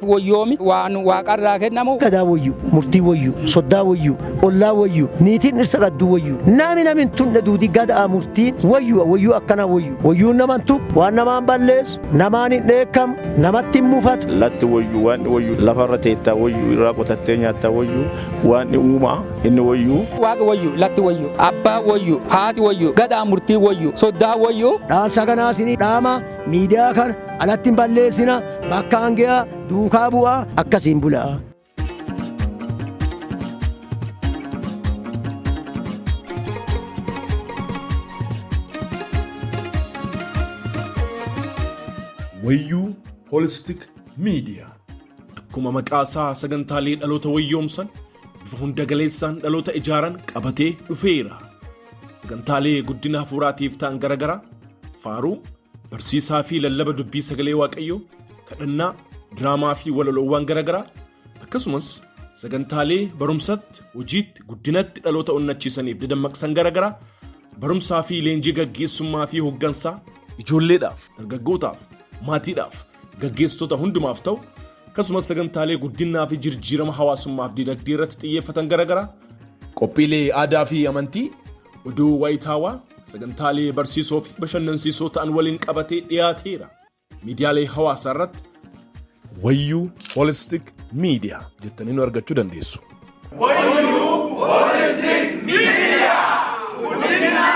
Woyyoomi waan waaqarraa kennamu. Gadaa wayyu, murtii wayyu, soddaa wayyu, ollaa wayyu, niitiin dhirsa dhabdu wayyu, nami namin tunne duudi gadaa murtiin wayyu, wayyuu akkana wayyu. Wayyuun naman tuqu, waan namaan balleessu, namaan hin dheekkamu, namatti hin mufatu. Latti wayyu, waan wayyu, lafarra teettaa wayyu, irraa qotattee nyaattaa wayyu, waan uumaa inni wayyu. Waaqi wayyu, latti wayyu, abbaa wayyu, haati wayyu, gadaa murtii wayyu, soddaa wayyu. Dhaansa kanaa isinii dhaama, miidiyaa kana alatti hin balleessina, bakka hange'aa, duukaa bu'aa, akkasiin bulaa. Wayyuu Holistic Media. Akkuma maqaa isaa sagantaalee dhaloota wayyoomsan bifa hunda galeessaan dhaloota ijaaran qabatee dhufeera. Sagantaalee guddina hafuuraatiif ta'an garaagaraa faaruu, barsiisaa fi lallaba dubbii sagalee Waaqayyoo, kadhannaa, diraamaa fi walaloowwan garaagaraa akkasumas sagantaalee barumsatti, hojiitti, guddinatti dhaloota onnachiisaniif dadammaqsan garaagaraa barumsaa fi leenjii gaggeessummaa fi hooggansaa ijoolleedhaaf, dargaggootaaf, maatiidhaaf, gaggeessitoota hundumaaf ta'u akkasumas sagantaalee guddinaa fi jijjiirama hawaasummaaf dinagdee irratti xiyyeeffatan garaagaraa qophiilee aadaa fi amantii oduu wayitaawaa sagantaalee barsiisoo fi bashannansiisoo ta'an waliin qabatee dhiyaateera. Miidiyaalee hawaasaa irratti Wayyuu Holistic Media jettanii nu argachuu dandeessu. Wayyuu Holistic Media! Guddina.